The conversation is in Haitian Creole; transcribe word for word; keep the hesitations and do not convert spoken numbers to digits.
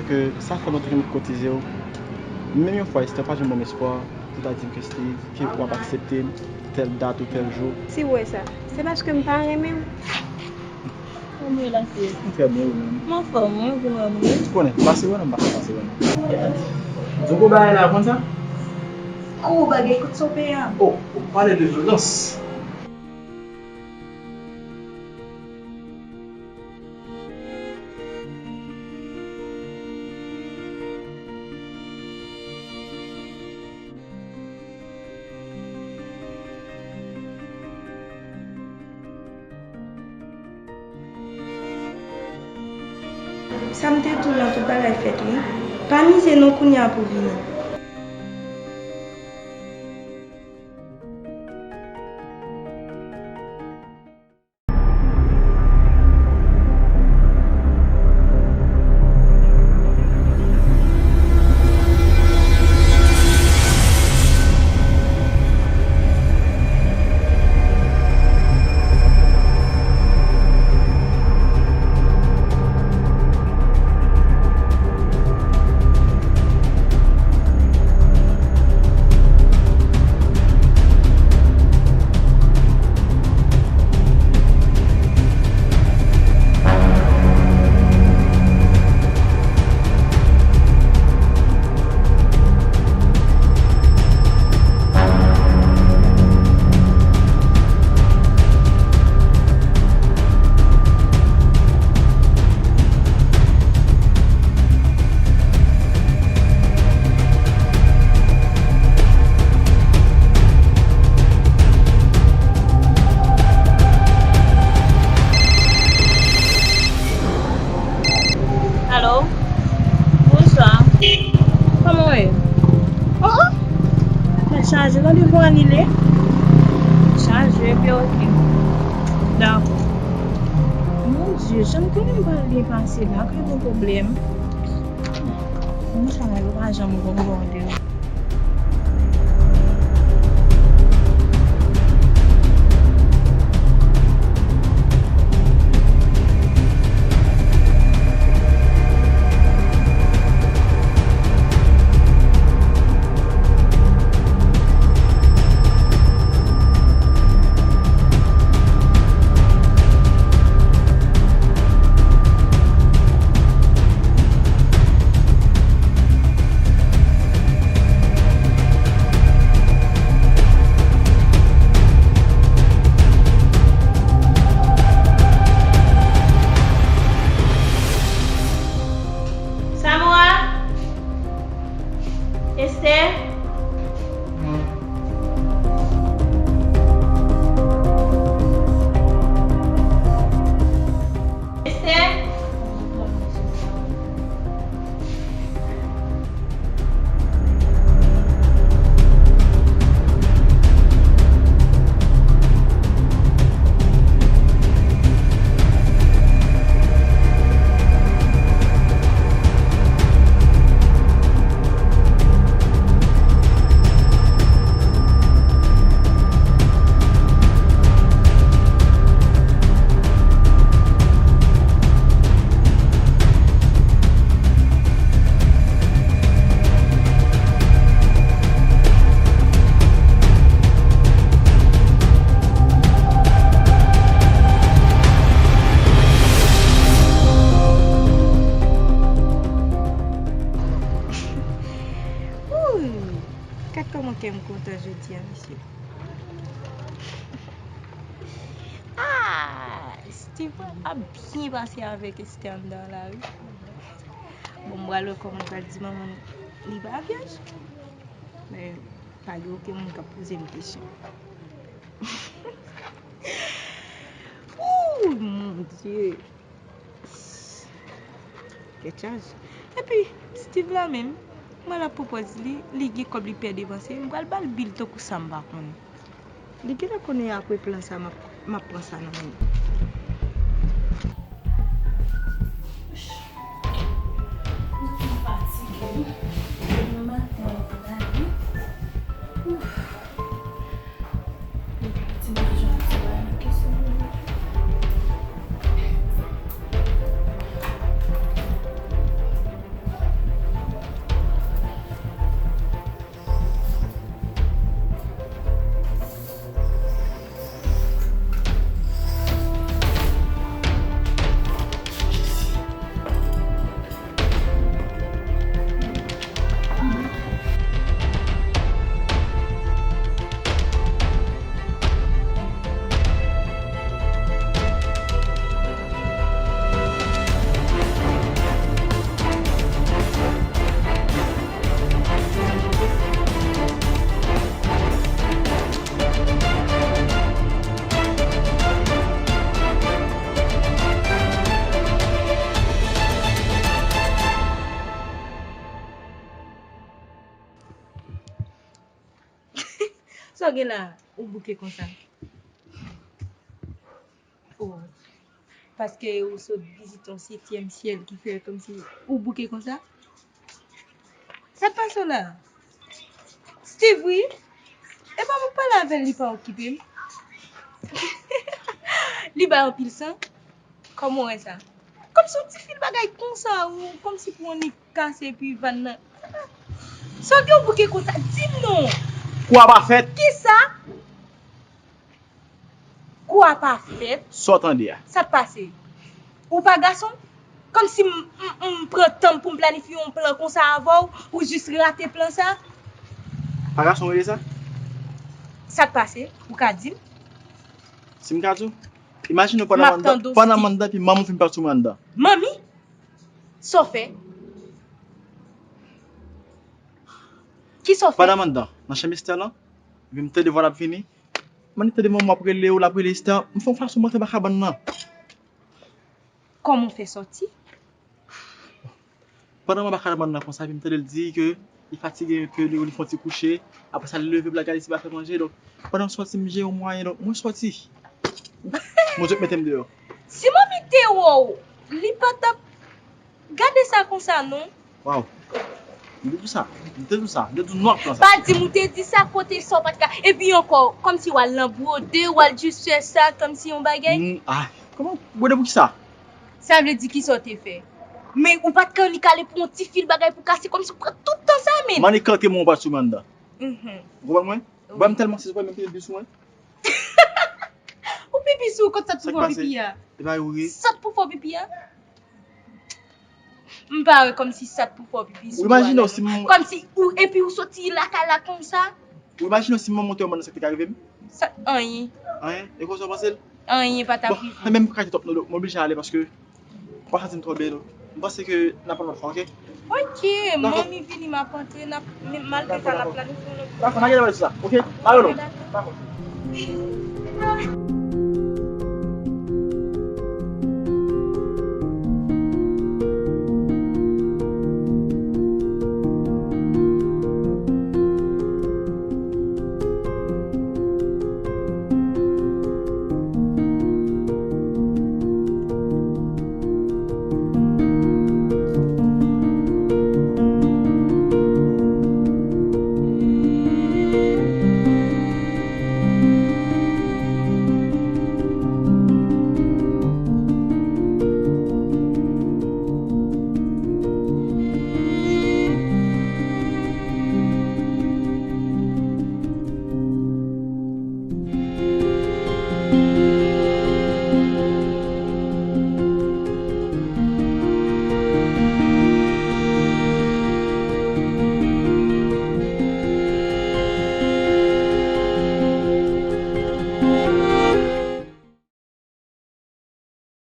Ke sa fè lontan ke m ap kotize w. Menm yon fwa, Esther pa janm ban m espwa pou ta di m ke Steve, ke w ap aksepte m tèl dat ou tèl jou. Si w wè sa, se paske m pa renmen w. Kòman w ye la, Steve? M trè byen, ou menm? M anfòm, wi, ou konn wè m, wi. Ou konnen, pase wè non, m pa ka pase wè non. Di w gwo bagay la, ou konn sa? Gwo bagay, kote sa w peye a? Oh, ou pale de vyolans. Sa m te di w lan, tout bagay fèt, wi. Pa mize non kounye a pou vini. Alo? Bonswa. Kòman w ye? Oh, oh. Tèt chaje, randevou anile. Chaje, epi oke. Dakò. Mon Dye, jan m konnen m pral byen pase la, ka gen pwoblèm. Mwen travay, yo pa janm gon bòdèl. Samora? Esther? Esther? Wouy! Gad kòman kè m kontan jodi a, mesye. Ah! Steven ap byen pase avèk Esther anndan la, wi. Bon, m pral wè kòman l pral di manman l li pa vyèj. Men, pa gen okenn moun k ap poze m kesyon. Ooh, mon Dye! Tèt chaje. Epi, Steve la menm, mwen la pwopòz li, li gen kòb li pè depanse, m pral ba l bil tankou sa m pa konnen. Li genlè konnen apre plan sa, m ap, m ap pran sa nan men l. Mwen fatige wi. Demen maten mwen pou gade. Ouf. Ti boujon ti bay nan kesyon yo. Sa w gen la, ou bouke konsa? Oh. Paske ou sot vizite yon setyèm syèl ki fè kòmsi ou bouke konsa? Sa k pase w la? Steve, wi. E pa m ap pale avè l, li pa okipe m. Li bay anpil san. Kòman w wè sa? Kòmsi yon ti fil bagay konsa, ou kòmsi pou annik kase epi vann nan. Sa w gen w bouke konsa? Di m non. Kou a pa fèt. Kisa? Kou a pa fèt. Sa w tande a? Sa k pase? Ou pa gason? Kòmsi m, m, m pran tan m pou m planifye yon plan konsa avè w, ou jis rate plan sa? Pa gason w rele sa? Sa k pase? Ou ka di m? Si m ka di w? Imajine w pandan m anndan, pandan m anndan, epi manman w vin pran sou mwen anndan. Manmi? Sa w fè? Kisa w fè? Pandan m anndan, nan chanm Esther lan, epi m tande vwa l ap vini. M annik tande manman w ap rele w, l ap rele Esther. M fè yon fason m antre anba kabann nan. Kòman w fè sòti? Pandan m anba kabann nan konsa, epi m tande l di ke li fatige, ke li, li fè yon ti kouche. Apre sa, li leve pou l al gade si l pa fè manje. Donk, pandan m sòti, m jere yon mwayen, donk mwen sòti. Bondye mete m deyò. Si manmi te wè w, li pa t ap gade sa konsa, non. Waw. M te di w sa. M te di w sa. M te di w nwa plan sa. Pa di m ou te di sa kote sa w pa t ka. Epi ankò, kòmsi w al nan bwode, w al jis fè sa, kòmsi yon bagay. Mm, ah, kòman? Bwode pou kisa? Sa vle di kisa w te fè? Men ou pa t ka annik ale pou yon ti fil bagay pou kase, kòmsi w pran tout tan sa, men. M annik antre mwen yon pati sou mwen anndan. Mhm. Ou konprann mwen? Wi. Bwa m tèlman sezi, ou pa menm pipi sou mwen. Ou pipi sou kot sot pou fè pipi a? E pa ou ye? Sot pou fè pipi a? M pa wè kòmsi sot pou fè pipi sou ou. Imajine w si m... Kòmsi ou, epi ou soti lakay la konsa. Ou imajine w si m monte yon bann nan, sa k te ka rive m? Sa, anyen. Anyen? E konsa w panse l? Anyen pa t ap rive. Bon, men m kraze twòp non, m oblije ale paske m pa santi m twò byen non. M panse ke n ap pale lòt fwa, oke? Oke, manmi vini, m ap antre, n ap, m, malgre sa, n ap planifye yon lòt. Dakò, n a gentan pale sou sa, oke? N a rele w. Dakò.